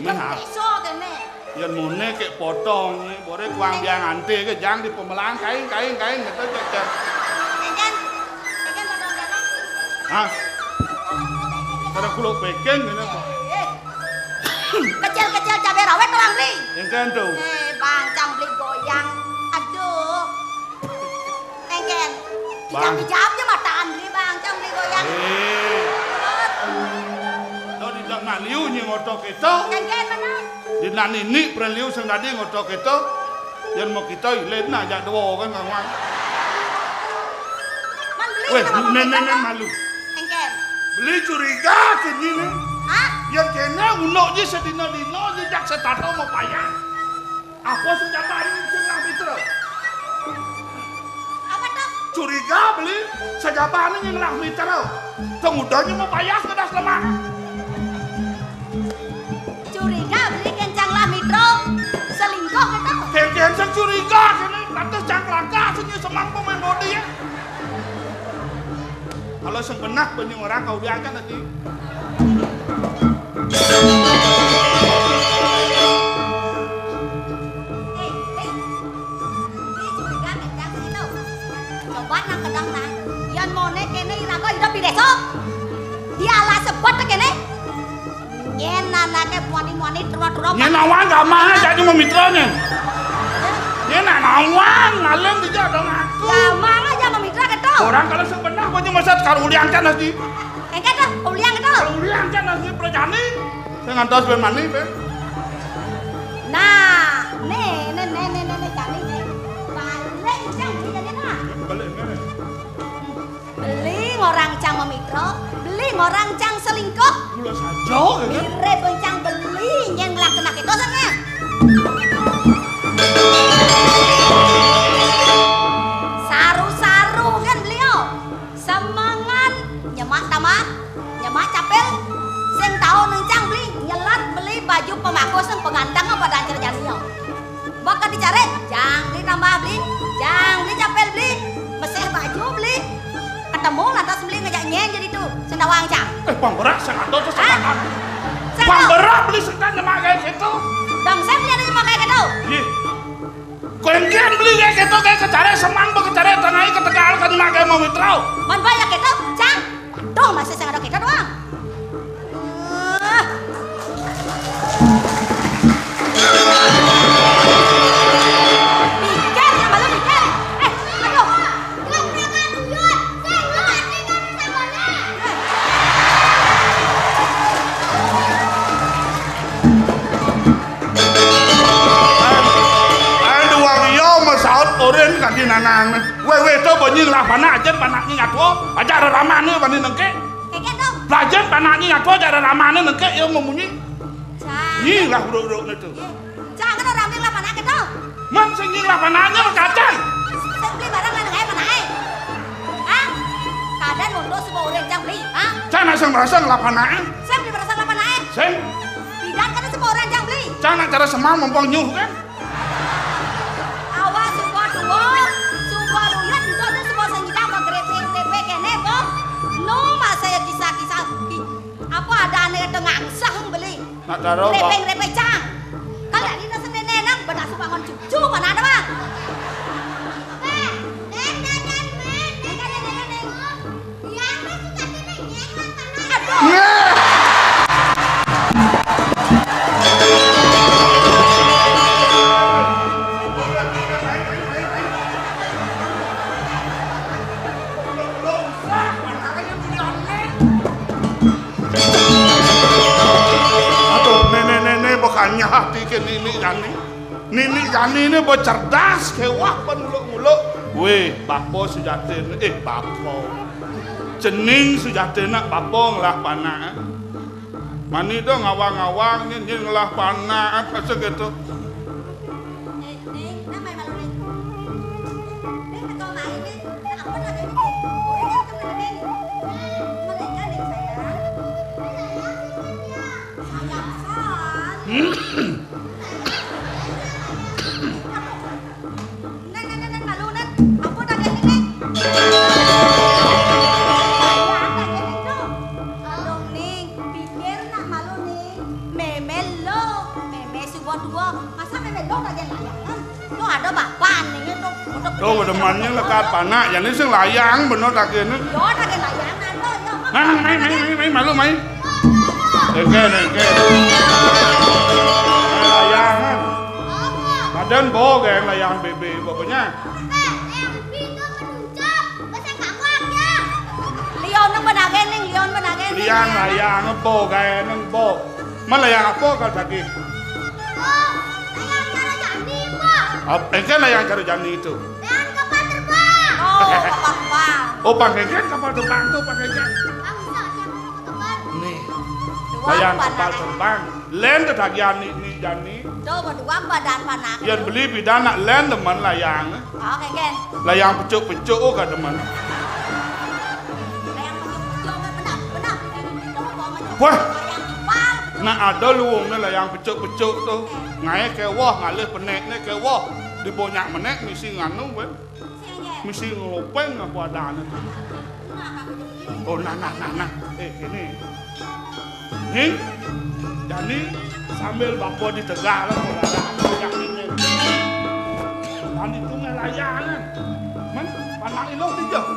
Nah. Iso kéné. Yén moné kék potong, boré kuang biang anté ké jang di pemelang, kain, kain, kain, gitu, cek, cek. Kengken, kengken potong jalan. Hah? Kada kuluk péking, kéné, Pak. Eh. Kecil-kecil cabai rawit orang beli. Kengken tuh. Eh, bang, cang beli goyang. Aduh. Engken. Bang. Dijam-dijam aja mataan beli, Bang. Cang beli goyang. Eh. Terus. Tuh, di dang nak liu nyi ngotok itu. Engken, bener. Di nak nini pren liu sing dadi ngotok itu. Yén mau kita ilin aja dua kan, kawan. Man beli. Wéh, sama nén, nén, nén malu. Engken. Beli curiga kini nih. Hah? Yén kéné unduk ji sedina-dina ji jak setato mau payah. Apa sing jabané sing ngelah mitra? Apa tuh? Curiga beli sing jabané sing ngelah mitra. Sing udah nyi mau payah ngedas lemak. Curiga beli kén cang ngelah mitra selingkuh gitu. Kén-kén sing curiga kini, kados cang kelangka sing nyi semang pemain bodi ya. Kalau sing benah banyu orang kau diangkat nanti. Coba nang kedang nang. Yén moné kéné iraga idup di désa. Dialah sebet kéné. Nyén anaké muani-muani, truma-truma. Nyén nawang gamang aja cuma mitrané. Nyén nawang ngalem dija dong aku. Gamang aja mamitra keto. Orang kalau sebenah banyu mesat karo uliangkan lagi. Engké dah, uliang keto. Karo uliangkan lagi prajani. Sing ngantos ben mani, Ben. Nah, né, né, né, né, né, né, jani né. Balik jang jani nah. Balik né. Beli ngorang cang mamitra, beli ngorang cang selingkuh. Mula saja, ya kan? Mirip cang beli nyén nglaksanakaké dosanya. Saru-saru kan beliau. Semangan nyemak tamah, nyemak capil. Sing tau nencang beli nyelat beli baju pemaku sing penganteng apa dancer jani. Bakal dicari, jang beli tambah beli, jang beli capil beli, mesih baju beli. Ketemu lantas beli ngajak nyén jadi tu, sendawang cang. Eh, panggerak sing ada tu. Hah? Setan. Sing ada. Panggerak beli setan nyemak kayak gitu. Dong, saya punya nyemak kayak gitu. Ih. Kengken beli kayak gitu, kayak kecare semang, kecare tengah, ketegal kan nyemak kayak mau mitro. Man banyak gitu, cang. Dong, masih sing ada kita doang. Eh. Mikir, tambah lu mikir. Eh, aduh. Aduh, wong iya mesaut urin kanthi Anang. Wéh, wéh, to, bo nyi ngelah panak, ajén panak nyi nyatua, ajak reramane bani nengkek. Kékén to. Lah, ajén panak nyi nyatua, ajak reramane nengkek, ya memunyi. Cang. Nyi ngelah uruk-uruk né to. Cang, kéto rami ngelah panak kéto. Man sing nyi ngelah panakné kacang. Sing beli barang lan nengkek panaké. Hah? Kadén untuk sebuah orang cang beli, hah? Cang nak sing merasa ngelah panaké. Sing beli merasa ngelah panaké. Sing. Bidan kadén sebuah orang cang beli. Cang nak cara semal mumpung nyuh kan. Awas suba tua, suba ruyut, ento tu suba sing nyidang ba grepeng-grepeng kéné, boh. Nu masih kisah-kisah, ki-, apa adané tengah ngesah beli. Nak cara, Bang. Grepeng-grepeng cang. Kalau ini sing nénék nang, beda suba ngon cucu, mana ada, Bang? Bang, den, den, den, den, den, den, den, den. Aduh, nénék-nénék bukannya hati ke nini jani. Nini jani ini ba cerdas, kéweh ba nguluk-nguluk. Wéh, bapa sujatiné, eh, bapa. Cening sujatiné bapa ngelah panak, eh. Mani da ngawang-ngawang nyén, nyén ngelah panak, eh, pasal kéto. Nén, nén, nén, nén, malu, nén. Apa daging ini? Sayang, daging itu. Aduh, Ning, pikir nak malu, Ning. Mémé lo, mémé suba tua. Masa mémé lo daging layangan? Tuh ada bapan, Ning, itu. Udah tuh, udah mannya lekat panak. Ya, ini sing layang, bener dagingnya. Yo, daging layangan, lo, yo. Nah, main, main, main, main, malu, main. Engké, engké. Layangan. Badan bo, gaya layang bébé, pokoknya. Lion nang ba daging, Ning, lion ba daging, Ning. Liang, layang, bo, gaya nang bo. Man layang apa kal daging? Oh, layang cara jani, Pak. Apa, engké layang cara jani itu? Layang kapal terbang. Oh, kapal terbang. Oh, pang kénkén kapal terbang tuh, pang kénkén. Bang, bisa, yang kapal terbang. Nih. Layang kapal terbang. Lén tedagian ni, ni jani. Tuh, berdua badan panak. Yén beli bidan nak lén demen layang. Oké, Gen. Layang pecuk-pecuk, oh, gak demen. Layang pecuk-pecuk, benar, benar. Wah. Layang kepal. Nak ada luungné layang pecuk-pecuk tuh. Ngaé kéweh, ngalih penékné kéweh. Di bonyak menék misi nganu, wé. Misi ngelopeng apa adané. Oh, nah, nah, nah, nah. Eh, ini. Ning, jani sambil bapa di tegal, saudara, yakin. Tadi tuh ngelayangan. Man, panak iluh di jauh.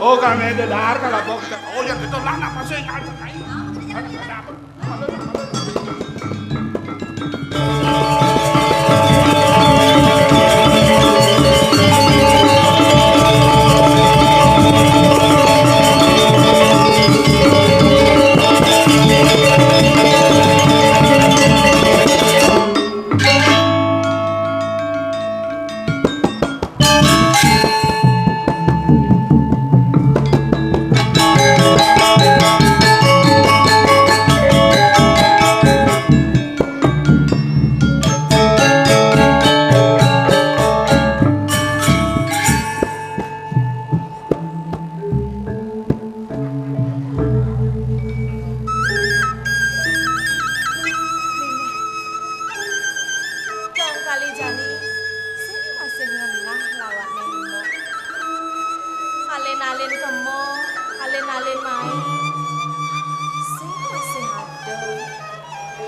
Oh, kami ada dahar kalau bok. Oh, yang itu lah, nak pasang aja, kain. Dong kali jani, sing masih ngenah lawakné Imo. Alin-alin kemo, alin-alin mai, sing masih ada.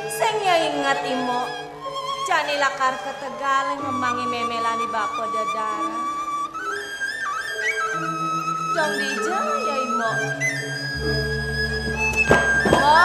Sing ya inget Imo. Jani lakar ka tegal ngembangi mémé lan i bapa dedara. Dong dija ya, Imo? Imo?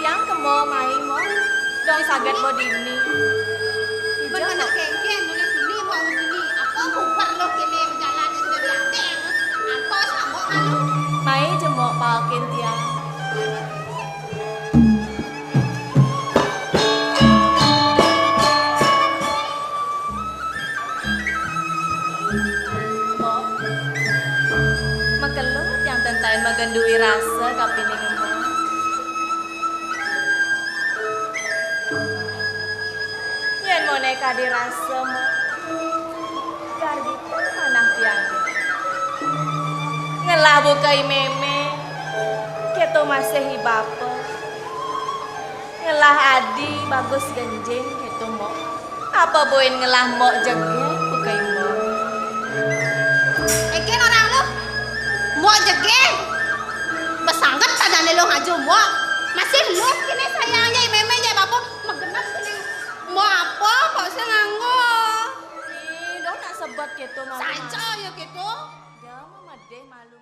Yang kemo mai mo. Dong saget bo dini. Ijo mo. Bener kengken nulis dini mo dini. Apa kubar lo kene bejalan sudah diate. Antos amo malu. Mai jemo pakin tiang. Mbok, makelut yang tentang magendui rasa kapining Mbok. Yen mone kadi rasa, Mbok, gargita manah tiang. Ngelah bukai meme, keto masih i bapa. Ngelah adi bagus genjing keto, Mbok. Apa buin ngelah Mbok jegeg, bukai Mbok. Eken orang lu, Mbok jegeg. Besangget sadane lu ngaju Mbok. Masih lu kini sayangnya i meme ya bapa. Megenep kini. Mbok apa kok sing nganggo? Ih, doh nak sebet keto malu. Saja ya keto. Ya, memedih malu.